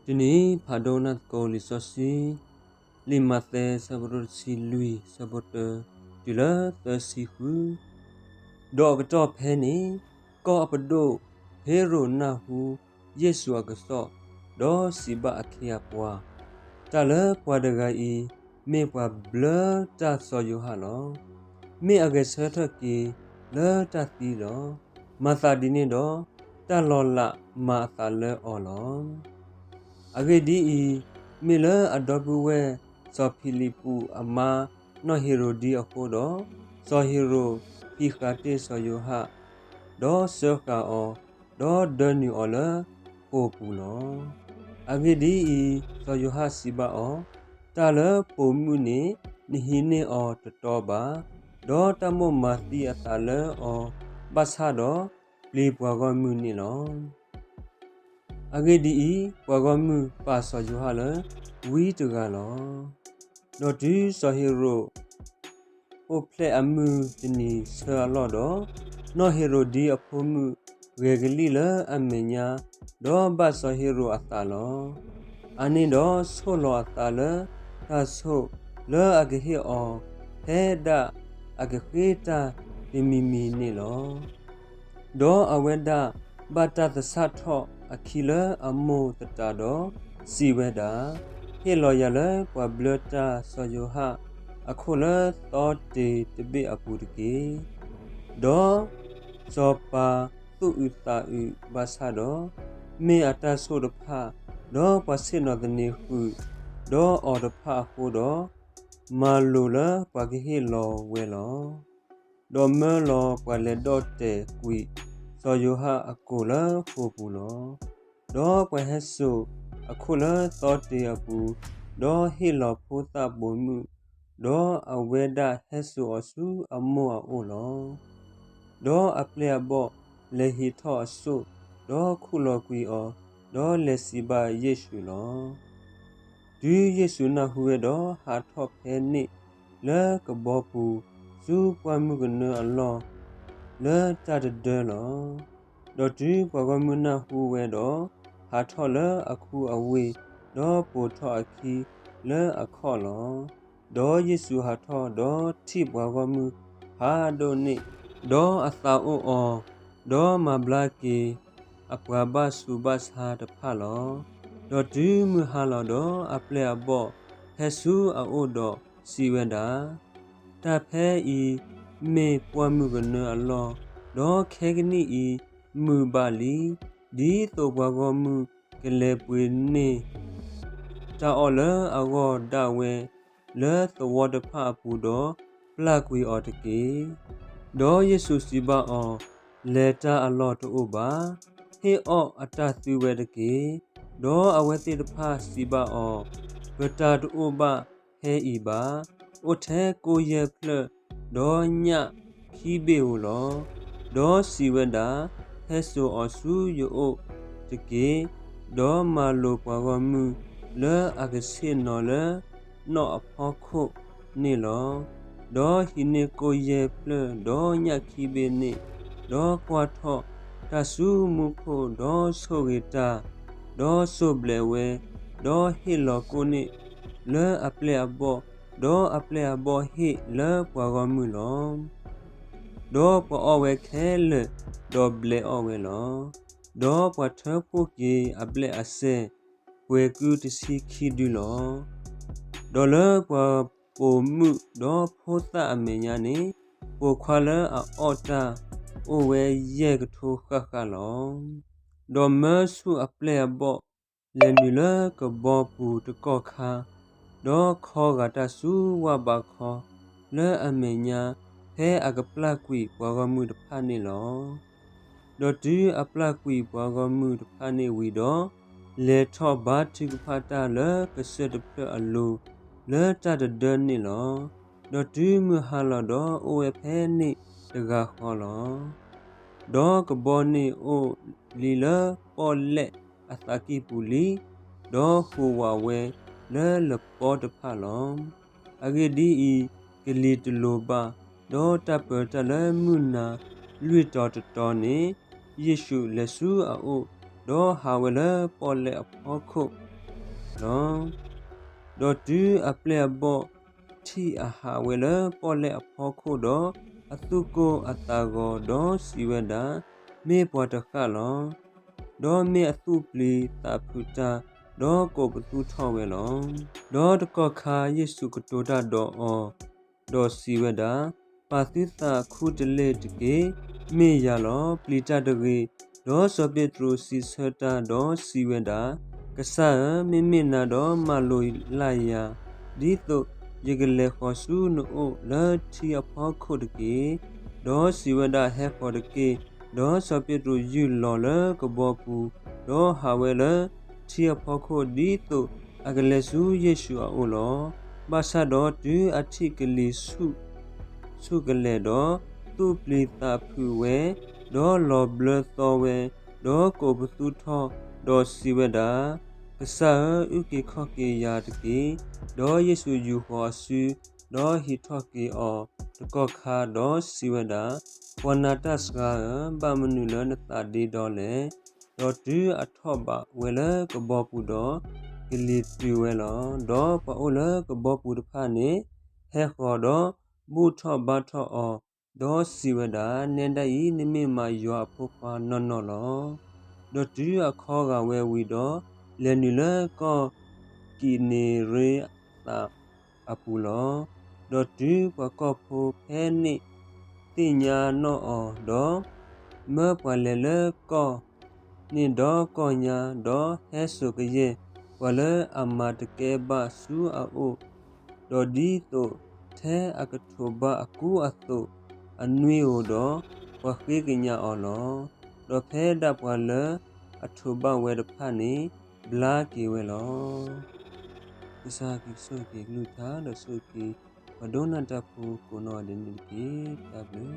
တနံၤအံၤ ဖးဒိၣ်နၢ်သကိးလံာ်စီဆှံ, လံာ်မးသဲ အဆၢဖးဒိၣ်တဆံလွံၢ် အဆၢဖိတၢ တုၤလၢသၢဆံဃု. ဒီးအကတီၢ်ဖဲန့ၣ်, ကီၢ်အပဒိၣ်ဟ့ရိာ်နၢ်ဟူယ့ၣ်ၡူးအကစီၣ်, ဒီးစံးဘၣ်အခ့အပှၤ, တၢ်လၢပှၤတဂၤအံၤ မ့ၢ်ပှၤဘျၢတၢ်စီၤယိၤဟၣ်လီၤ. မ့ၢ်အဂဲၤဆၢထၢၣ်က့ၤလၢတၢ်သံလီၤ. မၤသးဒ်န့ၣ်ဒီး, တၢ်လီၤလးမၤအသးလၢအီၤလီၤ. အဂ့ၢ်ဒ်အံၤ, မ့ၢ်လၢအဒီပုၢ်ဝဲၢ်စီၤဖံလံးပူးအမါနီၢ်ဟ့ရိာ်ဒံအဃိဒီး, စီၤဟ့ရိာ်ဟံးဃာ်တ့ၢ်စီၤယိၤဟၣ်, ဒီးစၢဃာ်အီၤ, ဒီးဒၢနုာ်အီၤလၢဃိာ်ပူၤလီၤ. အဂ့ၢ်ဒ်အံၤ, စီၤယိၤဟၣ်စံးဘၣ်အီၤ, တၢ်လၢပိာ်မုၣ်န့ၣ် နဟံးန့ၢ်အီၤတတီဘၣ်, ဒီးတၢ်မိၣ်မၤသံအသးလၢအီၤဘၣ်ဆၣ်ဒီး ပျံၤပှၤဂီၢ်မုၢ်န့ၣ်လီၤ. အဂ့ၢ်ဒ်အံၤ, ပှၤဂီၢ်မုၢ်ပာ်စီၤယိၤဟၣ်လၢဝံတဂၤလီၤ. ဒီးတုၤစီၤဟ့ရိာ်အိၣ်ဖျဲၣ်အမုၢ်တနံၤဆၢအလီၢ်ဒီး, နီၢ်ဟ့ရိာ်ဒံအဖိမုၣ်ဂဲၤကလံၣ်လၢအမဲာ်ညါ, ဒီးဘၣ်စီၤဟ့ရိာ်အသးလီၤ. အန့ၣ်ဒီးဆိၣ်လီၤအသးလၢတၢ်ဆိၣ်, လၢအကဟ့ၣ်အီၤဖဲဒၣ်အကဃ့ၢ်တၢ်တမံၤမံၤန့ၣ်လီၤ. ဒီးအဝဲဒၣ်ဘၣ်တၢ်သဆၣ်ထီၣ်အခံလၢအမိၢ်သတးဒီး, စံးဝဲဒၣ်, ဟ့ၣ်လီၤယၤလၢပှၤဘျၢတၢ်စီၤယိၤဟၣ်အခိၣ်လၢသီတ့ၤတဘ့ၣ်အပူၤတက့ၢ်. ဒီးစီၤပၤသူၣ်အုးသးအုးဘၣ်ဆၣ်ဒီး, မ့ၢ်အတၢ်ဆိၣ်တဖၣ်, ဒီးပှၤဆ့ၣ်နီၤသန့ၤဃုာ်ဒီးအီၤတဖၣ်အဃိဒီး, မၤလိာ်လၢပှၤကဟ့ၣ်လီၤဝဲလီၤ. ဒီးမၢလီၤပှၤလဲၤဒီၣ်တဲာ်ကွံာ်စီၤယိၤဟၣ်အကိာ်လၢဃိာ်ပူၤလီၤ. ဒီးပှၤဟဲစိာ်အခိၣ်လၢသီတ့ၤအပူၤ, ဒီးဟ့ၣ်လီၤဖိသၣ်ပိာ်မုၣ်, ဒီးအဝဲဒၣ်ဟဲစိာ်အီၤဆူအမိၢ်အအိၣ်လီၤ. ဒီးအပျဲၢ်အဘီၣ်လဲၤဟံးထီၣ်အစိၣ်, ဒီးခူၣ်လီၤကွံာ်အီၤ, ဒီးလဲၤစံးဘၣ်ယ့ၣ်ၡူးလီၤ. တုၤယ့ၣ်ၡူးနၢ်ဟူဝဲဒီး, ဟးထီၣ်ဖဲန့ၣ်လၢကဘီပူၤ, ဆူပှၢ်မုၢ်ကနၢအလီၢ်, လၢတၢ်တဒၢလီၤ. ဒီးတုၤပှၤဂီၢ်မုၢ်နၢ်ဟူဝဲဒီး, ဟးထီၣ်လၢအခူအဝ့ၢ်, ဒီးပိာ်ထီၣ်အခံလၢအခီၣ်လီၤ. ဒီးယ့ၣ်ၡူးဟးထီၣ်, ဒီးထံၣ်ပှၤဂီၢ်မုၢ်ဖးဒိၣ်န့ၣ်, ဒီးအသးအိၣ်အီၤ, ဒီးမၤဘျါက့ၤအပှၤဘၣ်ဆူးဘၣ်ဆါတဖၣ်လီၤ. ဒီးတုၤမုၢ်ဟါလီၤဒီး, အပျဲၢ်အဘီၣ်ဟဲဆူအအိၣ်ဒီးစံးဝဲဒၣ်, တၢ်ဖဲအံၤမ့ၢ်ပှၢ်မုၢ်ကနၢအလီၢ်, ဒီးခဲကနံၣ်အံၤမုာ်ဘၣ်လံ, ဒ်သိးပှၤဂီၢ်မုၢ်ကလဲၤပှ့ၤန့ၢ် တၢ်အီၣ်လၢအဂီၢ်ဒၣ်ဝဲလၢသဝီတဖၣ်အပူၤဒီး, ပျၢ်ကွံာ်အီၤတက့ၢ်. ဒီးယ့ၣ်ၡူးစံးဘၣ်အီၤ, လဲၤတၢ်အလီၢ်တအိၣ်ဘၣ်, ဟ့ၣ်အီၣ်အတၢ်သုဝဲတက့ၢ်. ဒီးအဝဲသ့ၣ်တဖၣ်စံးဘၣ်အီၤ, ပတၢ်တအိၣ်ဘၣ်ဖဲအံၤဘၣ်, အိၣ်ထဲကိၣ်ယဲၢ်ဖျၢၣ်, ဒီးညၣ်ခံဘ့ၣ်ဧိၤလီၤ. ဒီးစံးဝဲဒၣ်, ဟဲစိာ်အီၤဆူယအိၣ်တက့ၢ်. ဒီးမၤလိာ်ပှၤဂီၢ်မုၢ်လၢအကဆ့ၣ်နီၤလၢနီၣ်အဖီခိၣ်န့ၣ်လီၤ. ဒီးဟံးန့ၢ်ကိၣ်ယဲၢ်ဖျၢၣ်ဒီးညၣ်ခံဘ့ၣ်န့ၣ်, ဒီးကွၢ်ထီၣ်တၢ်ဆူမူခိၣ်, ဒီးဆိၣ်ဂ့ၤတၢ်, ဒီးစိၢ်ဘျဲးဝဲ, ဒီးဟ့ၣ်လီၤကိၣ်န့ၣ်လၢအပျဲၢ်အဘီၣ်, ဒီးအပျဲၢ်အဘီၣ်ဟ့ၣ်လၢပှၤဂီၢ်မုၢ်လီၤ. ဒီးပှၤအီၣ်ဝဲခဲလၢာ်, ဒီးဘျဲးအီၣ်ဝဲလီၤ. ဒီးပှၤထၢဖှိၣ်က့ၤအဘျဲၣ်အစဲၣ်, ပှဲၤကုတဆံခံဒုလီၤ. ဒီးလၢပှၤပိာ်မုၣ်ဒီးဖိသၣ်အမဲာ်ညါန့ၣ်, ပိာ်ခွါလၢအအီၣ်တၢ်အိၣ်ဝဲယဲၢ်ကထိဃၣ်ဃၣ်လီၤ. ဒီးမၢဆူၣ်အပျဲၢ်အဘီၣ်လဲၤနုာ်လၢကဘီပူၤတကီၢ်ခါ, ဒီးခီဂာ်တၢ်ဆူဝၣ်ဘးခီလၢအမဲာ်ညါ, ဖဲအကပျၢ်ကွံာ်ပှၤဂီၢ်မုၢ်တဖၣ်န့ၣ်လီၤ. ဒီးတုၤအပျၢ်ကွံာ်ပှၤဂီၢ်မုၢ်တဖၣ်န့ၣ်ဝံၤဒီး, လဲၤထီၣ်ဘါထုကဖၣ်တၢ်လၢကစၢၢ်တဖျၢၣ်အလိၤ, လၢတၢ်တဒၢန့ၣ်လီၤ. ဒီးတုၤမုၢ်ဟါလီၤဒီး, အိၣ်ဝဲဖဲန့ၣ်တဂၤဃီလီၤ. ဒီးကဘီန့ၣ်အိၣ်လံလၢပီၣ်လဲၣ်အသးကံၢ်ပူၤလံ, ဒီးဟူးဝးဝဲလၢလပီတဖၣ်လီၤ. အဂ့ၢ်ဒ်အံၤ, ကလံၤတလိၤဘၣ်, ဒီးတၢ်ပၢတၢ်လၢမုၢ်နၤလွံၢ်တီၤတတီၤန့ၣ်, ယ့ၣ်ၡူးလဲၤဆူအအိၣ်, ဒီးဟးဝဲလၢပီၣ်လဲၣ်အဖီခိၣ်, ဒီးတုၤအပျဲၢ်အဘီၣ်ထံၣ်အဟးဝဲလၢပီၣ်လဲၣ်အဖီခိၣ်ဒီး, အသူၣ်ကိၢ်အသးဂီၤ, ဒီးစံးဝဲဒၣ်, မ့ၢ်ပှၤတဃၣ်လီၤ. ဒီးမ့ၢ်အသူၣ်ပျံၤသးဖုးတၢ်, ဒီးကိးပသူထီၣ်ဝဲလီၤ. ဒီးတကီၢ်ခါယ့ၣ်ၡူးကတိၤတၢ်ဒီးအီၤ, ဒီးစံးဝဲဒၣ်, ပာ်သုသးခူတလ့ၢ်တက့ၢ်. မ့ၢ်ယၤလီၤ. ပျံၤတၢ်တဂ့ၤ. ဒီးစီၤပ့းတရူးစံးဆၢတၢ်, ဒီးစံးဝဲဒၣ်, ကစၢ်ဧၢ, မ့မ့ၢ်နၤဒီးမၤလိာ်လၢ်ယၤ, ဒ်သိးယကလဲၤဃီၤဆူနအိၣ်လၢထံအဖီခိၣ်တက့ၢ်. ဒီးစံးဝဲဒၣ်, ဟဲဃီၤတက့ၢ်. ဒီးစီၤပ့းတရူးယုၢ်လီၤလၢကဘီပူၤ, ဒီးဟးဝဲလၢထံအဖီခိၣ် ဒ်သိးအကလဲၤဆူယ့ၣ်ၡူးအအိၣ်လီၤ. ဘၣ်ဆၣ်ဒီးတုၤအထံၣ်ကလံၤဆူၣ်ကလဲာ်ဒီး, သူၣ်ပျံၤသးဖုးဝဲ, ဒီးလီၤဘျၢသီဝဲ, ဒီးကိးပသူထီၣ်, ဒီးစံးဝဲဒၣ်, ကစၢ်ဧၢ, အုၣ်က့ၤခီၣ်က့ၤယၤတက့ၢ်. ဒီးယ့ၣ်ၡူးယူာ်ဃီၤအစု, ဒီးဟံးထီၣ်က့ၤအီၤတကီၢ်ခါ, ဒီးစံးဝဲဒၣ်, ပှၤနၤတၢ်စှၤဧၢ, ဘၣ်မနုၤလၢနသးဒ့ဒီလဲၣ်. ဒီးတုၤအထီၣ်ဘးဝဲလၢကဘီပူၤဒီး, ကလံၤတုၤဝဲလီၤ. ဒီးပှၤအိၣ်လၢကဘီပူၤတဖၣ်န့ၣ် ဟဲဃီၤဒီးဘူၣ်ထီၣ်ဘါထီၣ်အီၤ, ဒီးစံးဝဲဒၣ်, နဲဒၣ်အံၤ နမ့ၢ်မးယွၤအဖိခွါနီၢ်နီၢ်လီၤ. ဒီးတုၤအခီဂာ်ဝဲဝံၤဒီး, လဲၤနုာ်လၢကီၢ်ကံးနံၤရ့းသးအပူၤလီၤ. ဒီးတုၤပှၤကီၢ်ဖိဖဲန့ၣ်သ့ၣ်ညါနီၣ်အီၤဒီး, မၢပှၤလဲၤလၢကီၢ်န့ၣ်ဒီးကီၢ်ညါ, ဒီးဟဲစိာ်ကယဲၢ်ပှၤလၢအမၤတကဲဘၣ်ဆူအအိၣ်, ဒီးဒ်သိးထဲအကထိးဘၣ်အကူအသိးအနွံဧိၤဒီး, ပှၤဃ့ကညးအီၤလီၤ. ဒီးဖဲဒၣ်ပှၤလၢအထိးဘၣ်ဝဲတဖၣ်န့ၣ် ဘျါက့ၤဝဲလီၤ. ကစၢ်ကဆိၣ်ဂ့ၤက့ၤကလုၢ်ကထါ ဒီးဆိၣ်ဂ့ၤက့ၤ ပှၤဒိကနၣ်တၢ်ဖိကိးနီၢ်ဂၤဒဲးန့ၣ်တက့ၢ်. တၢ်ဘျုး